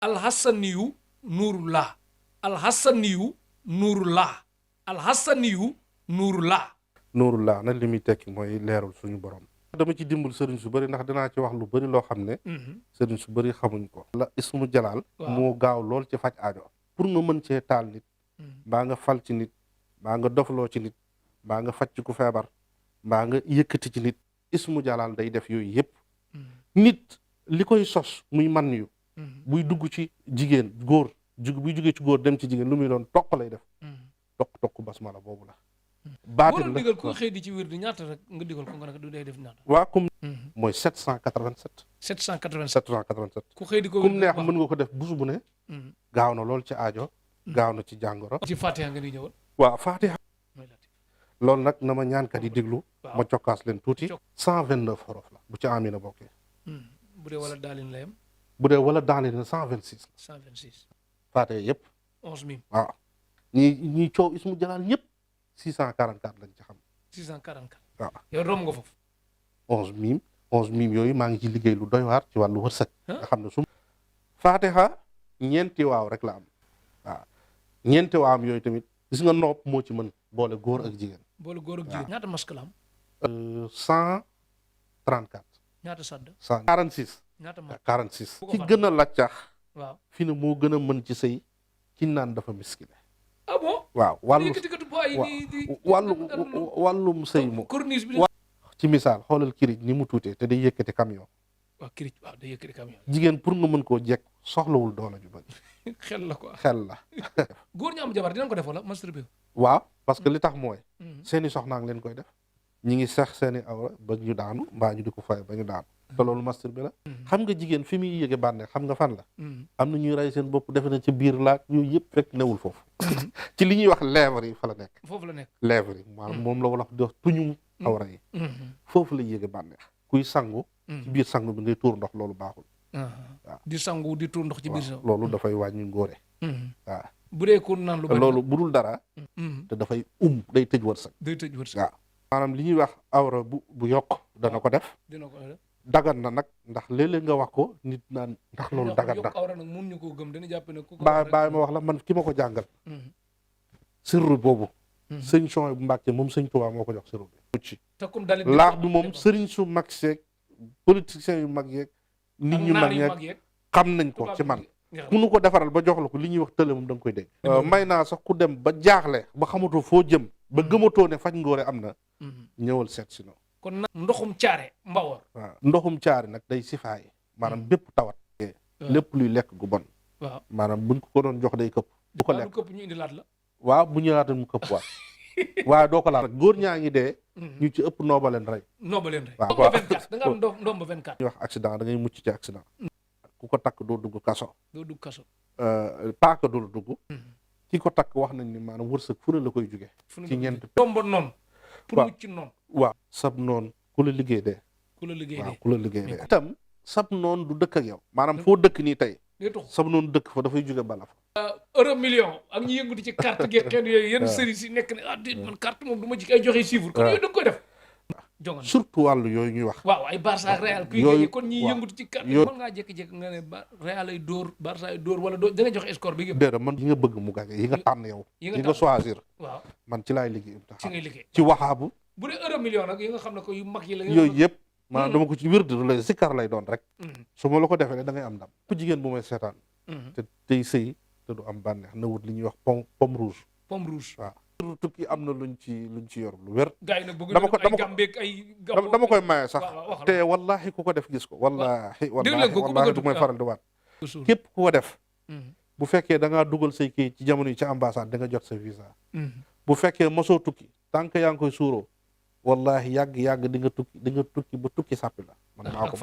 alxasaniyu nuurullah alxasaniyu nuurullah alxasaniyu nuurullah nuurullah nag li muy tekki mooy leerul suñu borom. dama ci dimbal sëriñ su bëri ndax dinaa ci wax lu bëri loo xam ne sëriñ su bëri xamuñ ko. la ismu jalaal moo gaaw lool ci faj aajo. pour nga mën cee taal nit mbaa nga fal ci nit mbaa nga dofloo ci nit mbaa nga faj ci ku feebar mbaa nga yëkkati ci nit ismu jalaal day def yooyu yëpp. nit li koy sos muy man yu buy dugg ci jigéen góor buy jugee ci góor dem ci jigéen lu muy doon toq lay def toq basmala boobu la. baatin la digal ko xëy di ci wér di ñaata rek nga digal ko nga ne du day def ñaata. waa comme mooy 787. 787 ku xëy di ko kum neex mën nga ko def bus bu ne. gaaw na lool ci aajo. gaaw na ci jàngoro. ci Fatiha nga di ñëwal. waaw Fatiha. loolu nag na ma ñaankat yi déglu. ma cokkaas leen tuuti. 129 xorof la bu ci amina bokkee. bu dee wala daalin la yem. bu dee wala daalin la 126. 126. Fatiha yëpp. 11 mim. waaw ñi coow ismu jalaal ñëpp 644 lañ ci xam. 644. waaw yow romb nga foofu. 11 mim yooyu maa ngi ci liggéey lu doy waar ci wàllu wërsëg. nga xam ne su Fatiha ñeenti waaw rek la am. waaw ñeenti waaw am yooyu tamit gis nga nopp moo ci mën boole góor ak jigéen. boole góor ak jigéen ñaata masque la am. 134. ñaata sadd. 146. ñaata masque 46. ki gën a laccax. waaw fi ne moo gën a mën ci sëy ki naan dafa miskile. ah bon. waaw wàllum sëy moom. corniche bi ci misaal xoolal kirij ni mu tuutee te day yëkkati camion. waaw kirij waaw day yëkkati camion. jigéen pour nga mën koo jekk soxlawul doole ju bëri. xel la quoi xel la. góor ñu am jabar dinañ ko def wala masturbé. waaw parce que li tax mooy. seeni soxnaa ngi leen koy def. ñi ngi sex seeni awra ba ñu daanu mbaa ñu di ko fay ba ñu daanu. te loolu masturbé la. xam nga jigéen fi muy yëge bànneex xam nga fan la. am na ñuy rey seen bopp defe na ci biir laak yooyu yëpp fekk newul foofu. ci li ñuy wax lèvres yi fa la nekk. foofu la nekk lèvres yi maanaam moom la wala di wax tuñum awra yi. foofu la yëge bànneex. kuy sangu. ci biir sangu bi ngay tuur ndox loolu baaxul. waaw di sangu di tuur ndox ci biir sa. loolu dafay wàññi ngóore. waaw bu dee ku naan lu bari loolu budul dara. te dafay day tëj wërsëg. day tëj wërsëg. waaw maanaam li ñuy wax awra bu yokk dana ko def. dina ko def. dagan na nag ndax léeg-léeg nga wax ko nit naan ndax loolu dagan na. awra nag mun ñu koo gëm dañu jàpp ne ku ko bàyyi ma wax la man ki ma ko jàngal. sirru boobu. sëñ Son bu Mbàkke moom sëñ Tuubaa moo ko jox sirru bi. laax bi moom sëriñ su mag seeg politiciens yu mag yeeg. nit ñu mag yeeg xam nañ ko ci man. ku nu ko defaral ba jox la ko li ñuy wax tële moom da nga koy dégg. may naa sax ku dem ba jaaxle ba xamatoo foo jëm. ba gëmatoo ne faj ngóore am na. ñëwal seet si noonu. kon nag ndoxum caare mbawor. waaw ndoxum caare nag day sifaaye maanaam bépp tawat. lépp luy lekk gu bon. waaw maanaam buñ ko doon jox day këpp. du ko lekk këpp ñu indi laat la. waaw bu ñëwaat mu këpp waat. waaye doo ko laal góor ñaa ngi dee. ñu ci ëpp nooba leen rey. nooba leen rey. waaw ndomba 24 da nga am ndomba 24. ñuy wax accident da ngay mucc ci accident. ku ko takk doo dugg kaso. doo dugg kaso. paaka doo dugg. ki ko takk wax nañ ni maanaam wërsëg fu ne la koy jóge ci ñeent ndomba noonu. pour mucc noonu. waaw sab noonu ku la liggéey dee. ku la liggéey dee waaw ku la liggéey dee. itam sab noonu du dëkk ak yow. maanaam foo dëkk nii tey. sab noonu dëkk fa dafay jóge bala fa. euro million ak ñi yënguti ci carte geeg xeet yooyu yenn sëriñ si nekk ne déet man carte moom du ma ci ay joxe chiffre. kon yooyu da nga koy def. jongan surtout wàllu yooyu ñuy wax. waaw ay Barça ak Real. yooyu kon ñi yënguti ci carte mën ngaa jékki-jékki nga ne Real ay dóor Barça ay dóor wala da nga joxe score bi yëpp. déedéet man yi nga bëgg mu gàgge yi nga tànn yow. yi nga choisir. waaw man ci laay liggéey. ci ngay liggéey ci waxaabu. bu dee euro million nag yi nga xam ne ko yu mag yi la. yooyu yëpp maanaam dama ko ci wér de lay sikkar lay doon rek. su ma la ko defee da ngay am ndam. ku jigéen bu may seetaan. te tey sëy te du am bànneex na wut li ñuy wax pomme rouge. pomme rouge waaw. tukki am na luñ ci yor lu wér. gars yi nag bëgg nañu ay gambeeg ay. dama koy maye sax te wallahi ku ko def gis ko. wallahi du may faral di waat. képp ku ko def. bu fekkee da ngaa dugal say kayit ci jamono yi ci ambassade da nga jot sa visa. bu fekkee mosoo tukki tant que yaa ngi koy suuroo wallahi yàgg di nga tukki ba tukki sàppi la. man maa ko